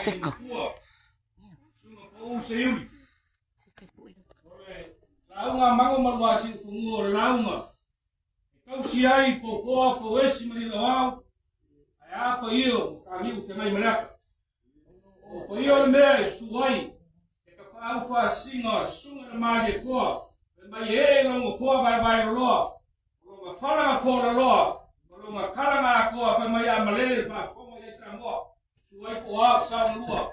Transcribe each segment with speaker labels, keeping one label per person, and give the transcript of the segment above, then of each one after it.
Speaker 1: Seko.
Speaker 2: Lauga mango maluasi ufunguo o le lauga. E tausi ai poukoa, pouesi ma liloao, ae a paia o Mataniu Feagai ma Leaka. O paia o le mea e susu ai e tapaau faasisiga o susuga na malie koa, fai mai e ee lau gofoa vaevae loloa, o lona fala na folaloa, ma lona kala na atoa, fai mai a malele le faafofoga i ai Samoa, susu ai po o a o saogalua,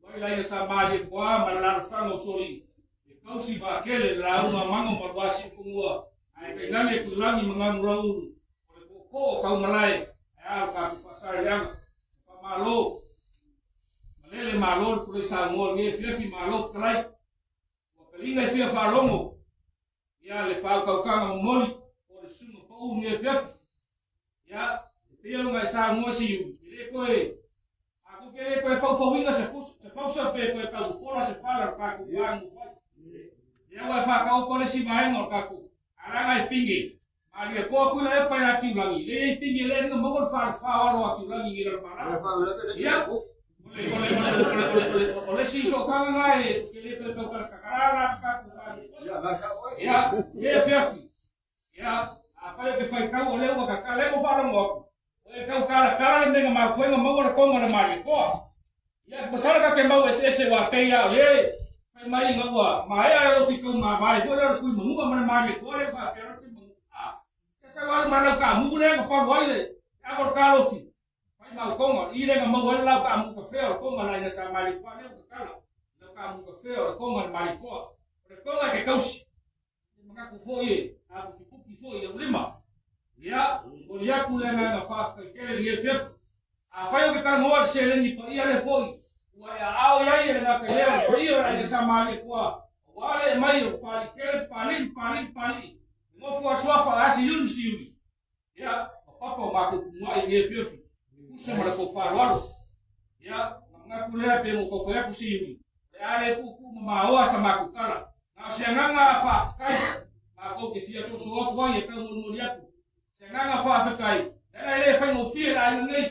Speaker 2: Mai laia sa malie koa ma le lalofaga o Soli, e tausi vaakele le lauga mago ma luasi o fanua, ae tainane Tuilagi ma Gamulaulu, o le tootoo o Taumalae, ae a lo tatou faasaleaga. Faamalo, malele malo le pulei Samoa i lenei afiafi, malo fetalai. Ua taliga e fia faalogo ia le faautautaga momoli o le susuga pau i lenei afiafi. Ia, e pei ona e saunoa Siuli, e le toe, a tou te le toe faufauina se se fausa pe toe taufofola se fala o le tatou va nofo ai. Lea ua e faataoto le isi vaega o le tatou alaga e pinge. Malie koa kui la epa ia Kiulagi, le iai pinge le na maua le fale fao alo a Kiulagi ngi la mala. Ia, o le isi sootaga na e ke le toe tau kakala la se tatou Ia, e fiafi. Ia, afai o te faitau o lea ua kakala, lea ua faalogo atu. O e tau kalakala le mea na mafuai ma maua le konga le malie koa. Ia, masalo ka te mau eseese ua pei a o le fai mai ina ua maea le lofi tau mavae foi lea o le kui manua ma le malie koa lea faapea le kui manua. Ah, ia sau lava le malau taamu lea na palu ai le ava o le talofi. Fai mau konga, i le na maua ai le lau taamu kafea o le konga la ina sa malie koa lea ua kakala. Lau taamu kafea o le konga le malie koa. O le konga e ke tausi. E manatu foi e aputiputi foi i ou lima. Ia, momoli atu le agaga faafetai tele i lenei afiafi. Afai ou te talanoa i le seleni paia lea foi ua e aao i ai e le gata lea o le paia o le aiga sa Malie Koa, aua le aumai o Palikele, Papalii, Papalii, Papalii, e nofo a suafa a Siuni, Siuni. Ia, ma papa o matou tumuai i lenei afiafi, e tusa ma le tou faaaloalo. Ia, ona manatu lea pe ua tau fai atu Siuni, o le a le tuutuu mamaoa sa matou tala. Na o se agaga faafetai matou te fia soso atu ai e taumolimoli atu. Se agaga faafetai, leaga e le faigofie le aiga nei,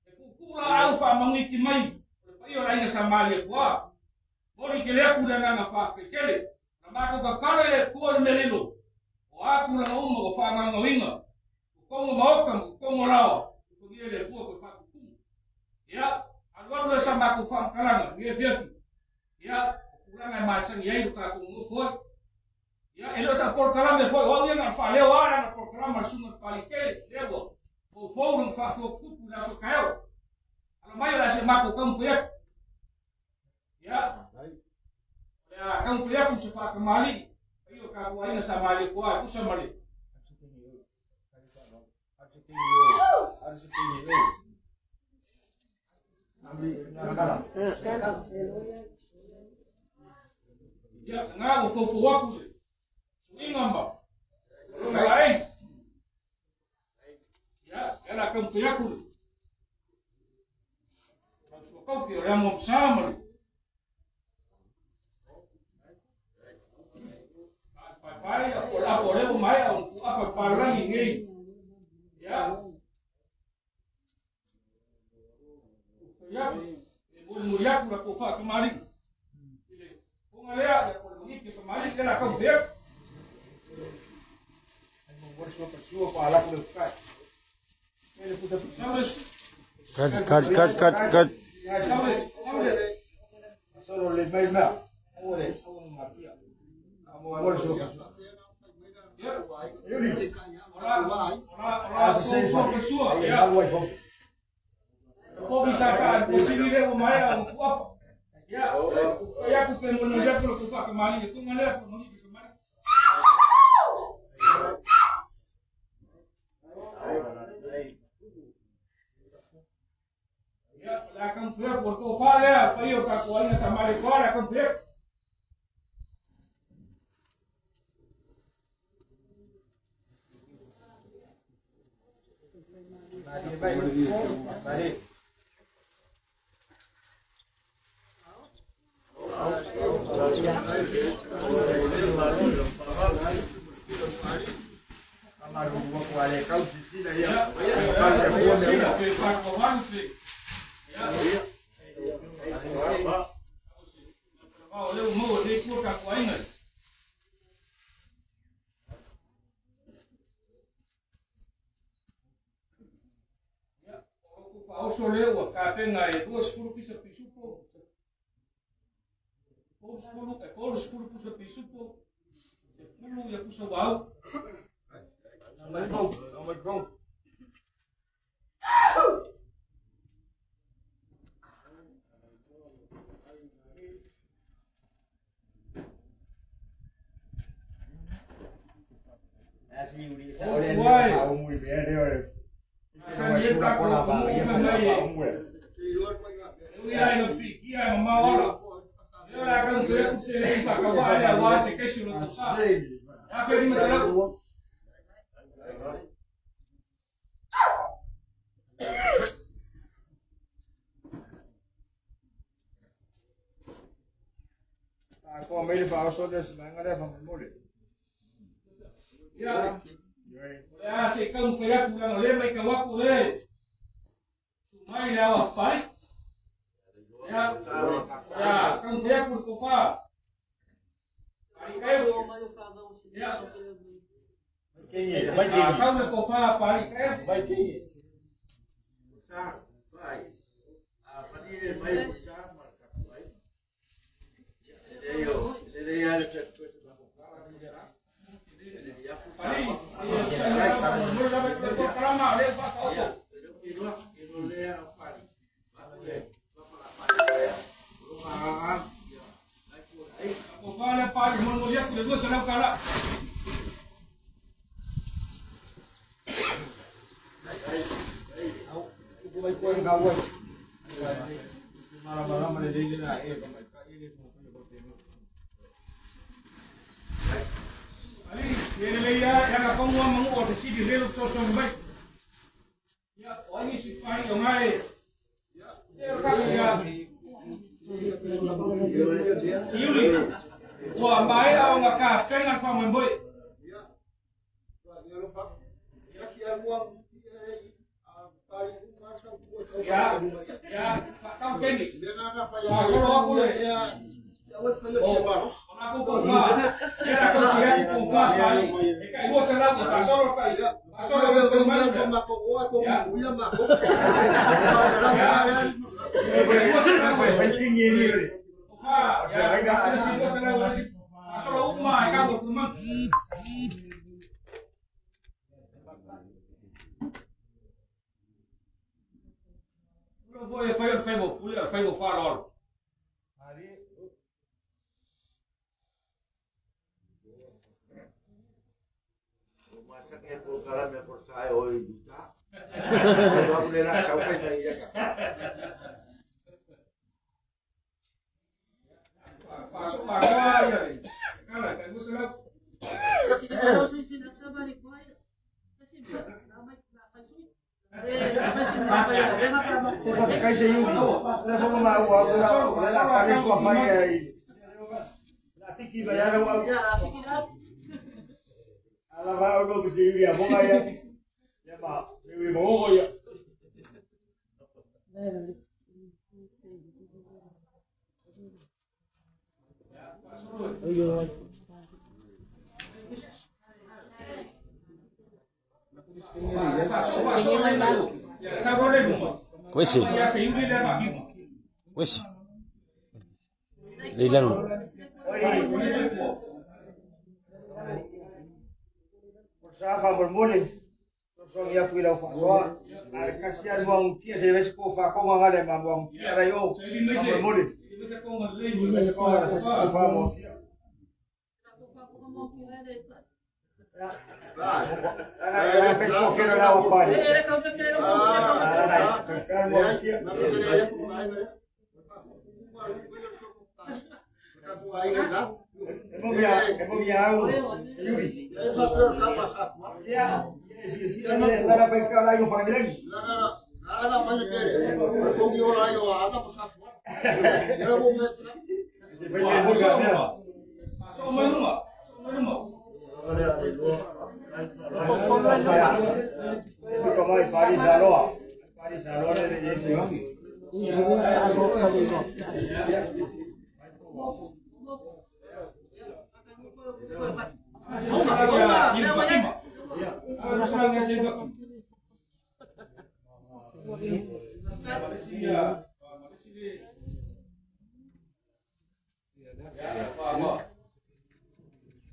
Speaker 2: e tuutuu laau faamanuiti mai o le paia o le aiga sa Malietoa. Moli tele atu le agaga faafetai tele. Na matou tatalo i le Atua i le mea lilo, o a tulaga uma ua faagaogaoina, totonu o maota ma totonu o laoa, alofagia e le Atua toe faatutumu. Ia, alualu ai sa matou faamatalaga i lenei afiafi, ia, o tulaga e masani ai lo tatou nonofo ai. Ia, e le o sa polokalame foi, o au ia na o le faaleo lava lana polokalama a le Susuga i le Palikele, lea ua foufou lona faasoa tupu i le aso taeao. Ala mai o le a se matou taumafai atu. Ia, o le a taumafai atu se faatamalii, paia o tatou aiga sa malie toa e tusa ma le Ia, lena ua foufou atu le suiga ma lona laei. Ia, e ala taumafai atu le tausuakauki o le amo sa ma le paepae a po o le apo o lea ua maea ona tuuapa i palalagi nei. Ia, ia, e molimoli atu la tou faatamalii i le Konga lea, ia po o le magiki o tamalii, lea la taumafai atu.
Speaker 1: Cut, cut, cut, cut, cut. Uese. Uese. Le lalo.
Speaker 3: Sa faamolemole sosogi atu i lau faasoa a le kasi a le muagutia se vesi ko faakoga ga le mamuagutia lai o faamolemole faamoagutia.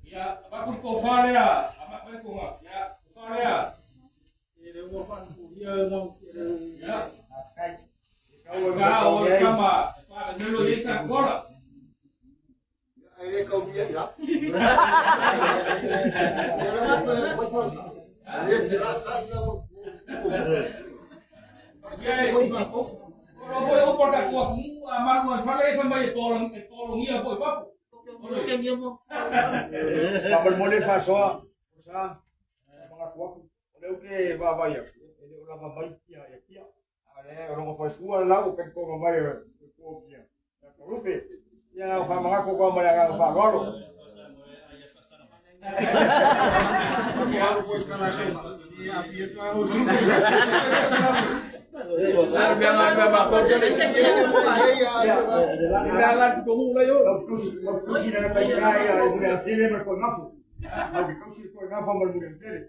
Speaker 2: Ia, avatu le tofa lea, avatu le tofa, ia, tofa lea. Ia, ka o le kama, e whakamelo i sa kola. O foi o porta kua kumu a malu ai whale e whamai e tōrong, e tōrongia foi fafo.
Speaker 3: Faamolemole faasoa sa manatu atu o lea ou te vaavaai atu e le o lava mai kia ia kia a lea o logo faletua le lau kalitoga mai o tua kia ia talupe ia o faamanatu atu ma le agaga faaaloalo. Lau tausi na faigā ia le Muliautele ma le Koegafu. Mau ke tausi le Koegafa ma le Muliautele.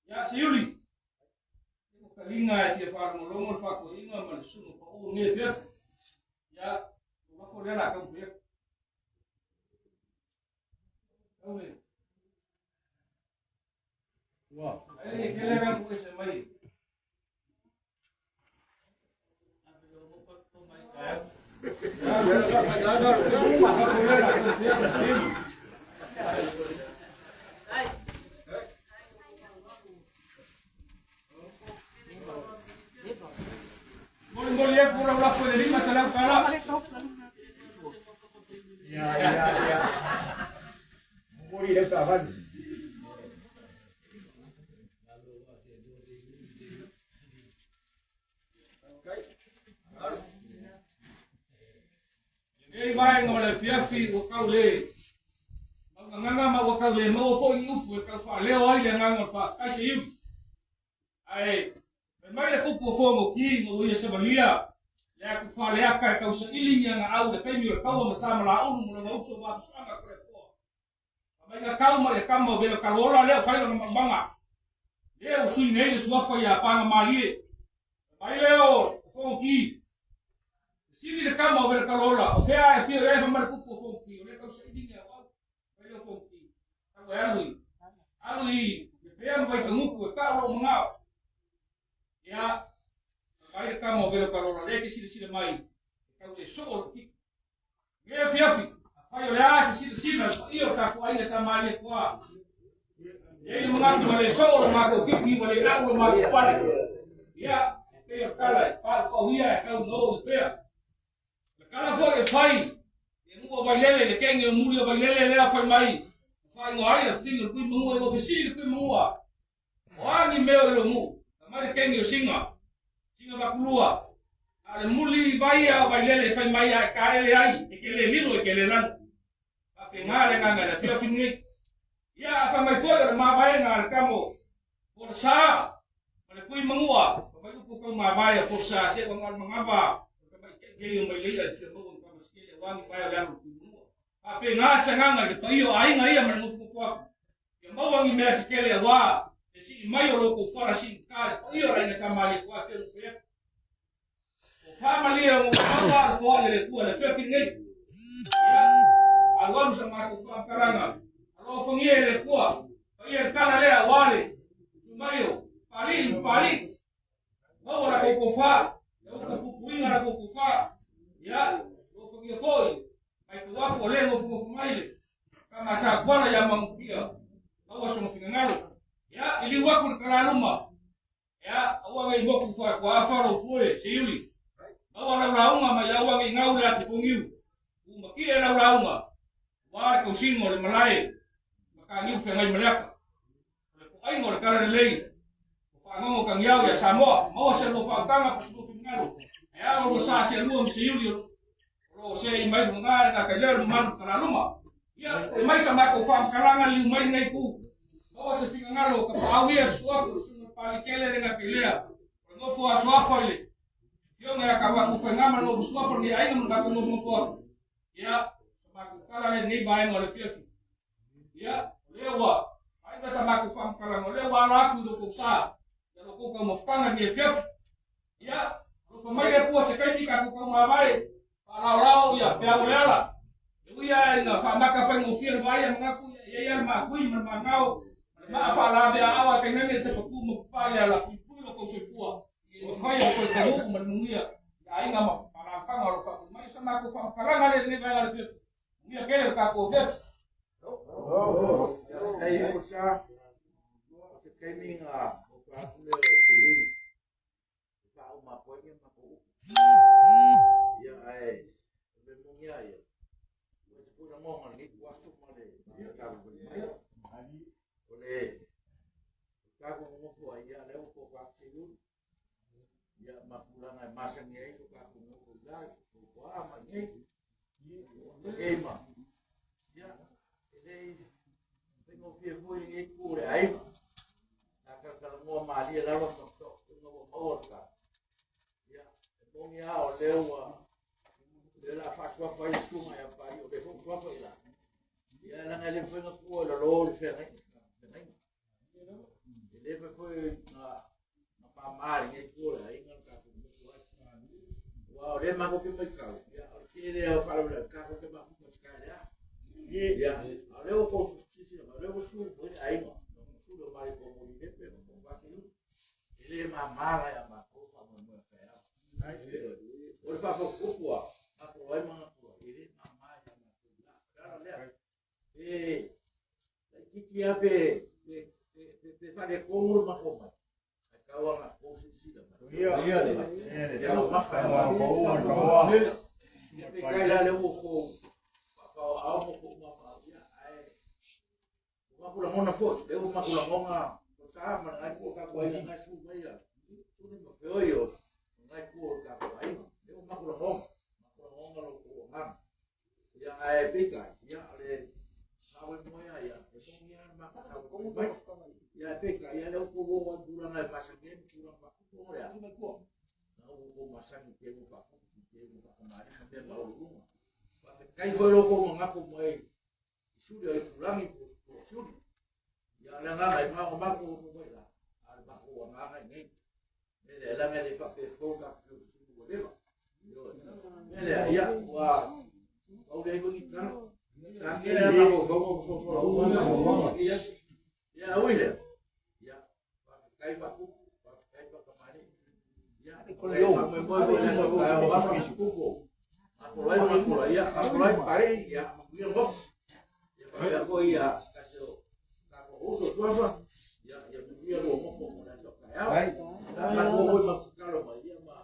Speaker 2: Ia siuli. O kalinga e fia whaalongolongo le whaakoinga ma le sunu pa o nge fia. Ia, o wafo lea la kau fia. Au le. Ai, ke le ka ku se mai. Moli moli e pura ula fo le 500 kala.
Speaker 3: Ia, ia, ia. Momoli lau taavale.
Speaker 2: Lenei vaega o le afiafi ua kau le maugagaga ma ua kau le maua foi i upu e tau faaleo ai le agaga o le faafetai se iuli. Ae fai mai le kupu o Fogoki ma ua ia savalia le atu faaleaka e tausaili ni agaau i le taimi o le taua ma sa ma laulu ma lona uso ma atusoaga Toleafoa. Fai mai na tau mai le tama o Velo Talola lea o fai lona maumaga. Lea ua sui nei le suafa ia Panga Malie. Fai mai lea o Fogoki, Fesili le tama o Velo Talola, o fea e fia i ai fai mai le kupu o Fogoki, o lea tausaili ni auau. Fai lea o Fogoki, tau e alu i, alu i Lepea ma Vaitagutu e tau lou manao. Ia, fai mai le tama o Velo Talola, lea e te silasila mai, e tau le soo lou titi. Lenei afiafi, afai o le a se silasila i le paia o le tatou aiga sa malie tua. E i ai le manatu ua le soo lo matou titi ua le a'u lo matou pale. Ia, e pei o le tala e paupauia e tau no i pea. O le tala foi e fai i le nuu o Vailele, le kenge o muli o Vailele lea fai mai, ua faaigoa ai le fili o le Tuimanua, ua fesili le Tuimanua, O a ni mea o i lou nuu, fai mai le kenge o Singa, Singa Vakulua, a o le muli vai a o Vailele e fai mai a e taele ai, e te le lilo e te le lanu. Faapena le agaga i le afiafi lenei. Ia, a fai mai foi o le mavaega a le tamo Folasa ma le Tuimanua, fai mai upu tau mavae a Folasa se ua na o le manava o le tamaitai nei o Maileia e fia maua i Tamasikele aua ni vae o le alo o le Tuimanua. Faapena se agaga i le paia o aiga ia ma le nofonofo atu, ia maua ni mea se tele aua le sii mai o lo outou fala siigata i le paia o le aiga Sa Malietoa e pei ona ou fai atu. O faamalie o maua le foai a le Atua i le afiafi lenei. Ia, alualu sa matou faamatalaga, alofagia e le Atua, paia le tala lea aua le tutu mai o Papalii ma Papalii. Maua la tou tofa, le upu puipuiga la tou tofa. Ia, alofagia foi, mai tou atu o lea nofonofo mai le tama sa fuala ia Manutia, maua sona finagalo. Ia, iliu atu le talaluma, Ia, aua ne i motu faa-tuaafa lou foe, Seiuli. Maua lau lauga mai aua ne i gau le atu toniu. Umatie lau lauga, aua le tausiga o le malae Mataniu Feagai ma Leata. O le toaiga o le talalelei o faanono tagiao ia Samoa. Maua se lua faautaga po o se lua finagalo. Ae a o lua sa sealua ma Seiuli o lo o seei mai luga le gatai lea o le mamalu talaluma. Ia, foi mai sa matou faamatalaga liu mai lenei itu. Maua se finagalo o tapaau ia le suafu le susuga Palikele le gatai lea. O le nofo asoafa i le afioga ia Tauapu Faigama le nofo suafa o lenei aiga ma le matou nofonofo atu. Ia, sa matou tala lea i lenei vaega o le afiafi. Ia, o lea ua faaiva sa matou faamatalaga, o lea ua ala atu i lo outou sa, ia lo outou taumafataga i lenei afiafi. Ia, alofa mai le Atua se taimi tatou taumavae, faalaolao ia peau o le ala. E ui lava ina faamata faigofie le vaai a manatu, ia i ai lava le makui ma le magao, ma le maa faalaveaao ae tainane se patu ma papa i le ala puipui lo outou soifua, ina ia mafai ona toe taunuu ma le manuia i aiga ma alaalafaga o lo o faamuli mai. O sa matou faamatalaga lea i lenei vaega o le afiafi. Manuia tele le tatou afiafi.
Speaker 3: Ei, o sa, o te taimi nga o ka aku le o te iuli. Faauma atu ai ni matou upu. Ia, ae o le moni lava ia, ua ese foi lagona o lenei ituaso ma le matagaluega mai. O le tatou nonofo ai, ia lea ua tofa atu se iuli. Ia, ma tulaga e masani ai lo tatou nofo i la, i a ma i nei. Ei ma, ia, e le i faigofie foi lenei itu o le aiga. Sa talatalanoa malie lava ma fesootaiga ua maua le tala. Ia, e moni lava o lea ua o lea o le a faasuafa ai le susuga ia Papalii, o lea foi ua suafa i la. Ia, leaga e le mafai ona tuua i lalo le feagaiga. E le mafai foi ona mama lenei itu o le aiga le tatou nofo ai. Aua o lea matou te matau, ia, o le tele lava o faalavelave, tatou te mafuta i se lea. Ia, a o lea ua tou silasila mai, o lea ua sui foi le aiga, sui o Malietoa Molilepe ma Tofaseuli. E le mama la ia matou faamoemoe a taeao. O le faafautupu a, matou ai ma gatua, e le mama ia matou la. O le ala lea, pe laitiiti lava pe pe faaletonu le matou mai, ae tau lava ina tou silasila mai. Ia mamafa e peitai la lea ua tou faapaoaao ma tou mamao, ia, ae ua matou lagona foi, lea ua matou lagona o sa ma lenai itu o tatou aiga na e susu mai ia Suni ma Feoi o lenai itu o le tatou aiga. Lea ua matou lagona, matou lagona lo tou agaga. Ia, ae peitai, ia, o le faamoemoe lava ia, e moni lava le matou saunoaga mai. Ia, ae peitai, ia, lea ua tou oo i tulaga e masani ai ma tulaga faatupu ona o le a? Na ua outou masani i teu faatupu, i teu faatamalii ma mea maualuluga. Faafetai foi lo outou manatu mai i suli o itulagi po o suli. Ia, o le agaga, e mao matou nofo mai la, a o le matou agaga i nei. Mea lea, leaga e le faapea fou tatou te ua leva. Mea lea, ia, ua pau leai foi ni tala. Sa tele lava mafaufauga ua sosola uma. Ia, ia, ui lea. Ia, faafetai faatupu, faafetai faatamalii. Ia, o le faamoemoe foi le aso taeao aso tupu. Matou ai, matou ai, ia, matou ai, pare, ia, manuia nofo. Ia, faapea foi, ia, se tasi o tatou uso, suafa, ia, ia manuia lua nofo mo le aso taeao. La matou foi ma tatalo mai, ia, ma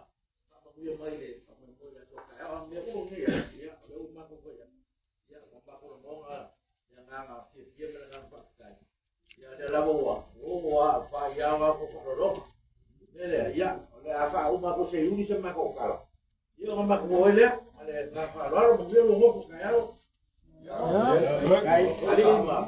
Speaker 3: faamanuia mai le faamoemoe le aso taeao. A mea uma nei, ia, o lea ua matou fai atu. Ia, ua matou lagona le agaga fiafia ma le agaga faafetai. Ia, lea lava ua oo a faaiao a ko faalologa. Mea lea, ia, o le a faauma atu se iuli se matou tala. Ia, ona matou o ai lea, ma le agaga faaaloalo, manuia lua nofo taeao. Alii ma,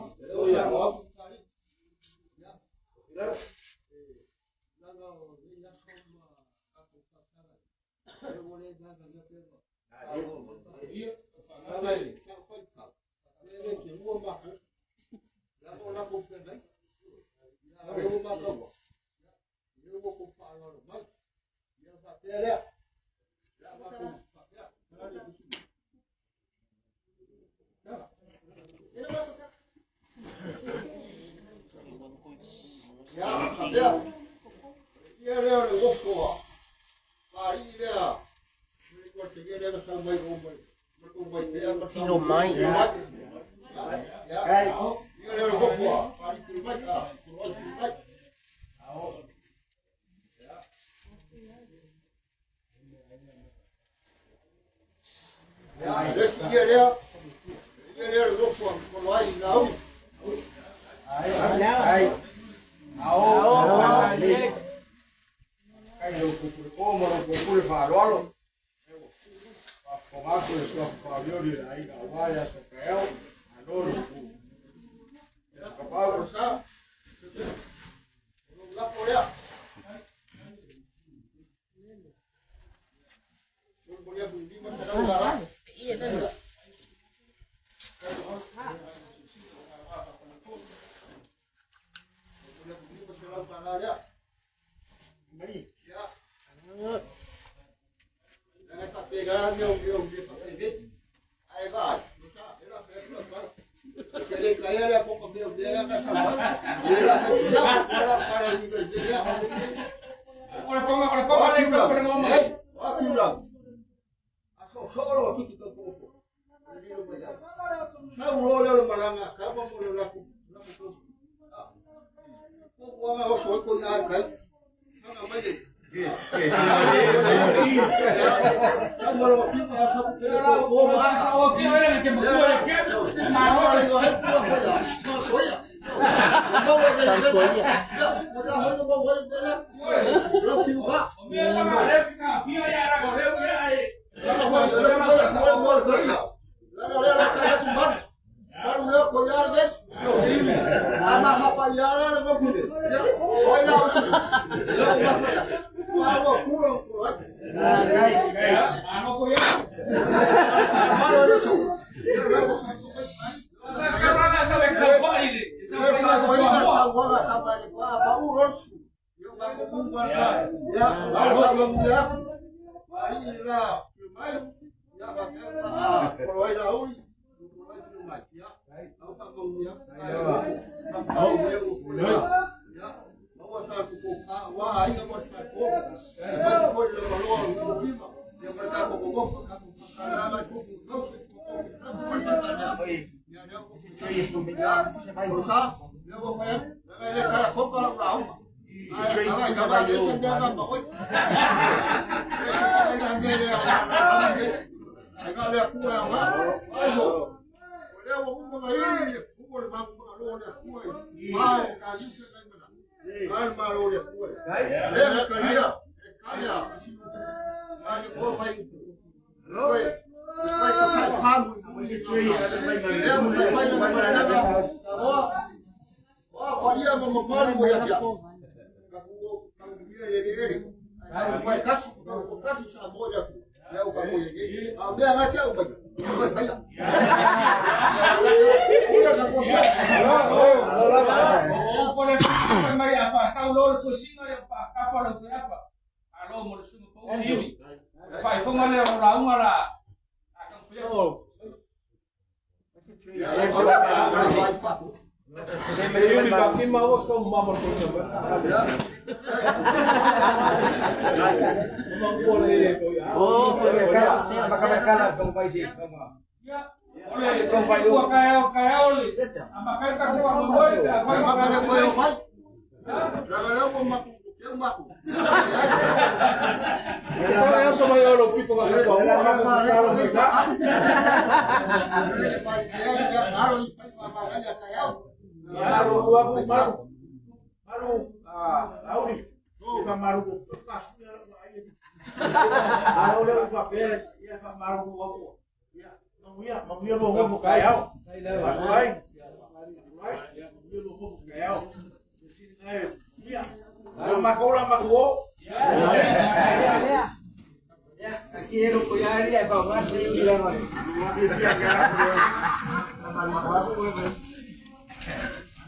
Speaker 3: ia.
Speaker 4: Tino mai.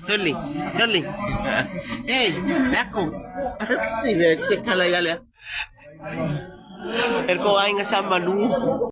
Speaker 4: Sole, sole. Ei, lako. Te kala ia lea. E le kou aiga sa Malu.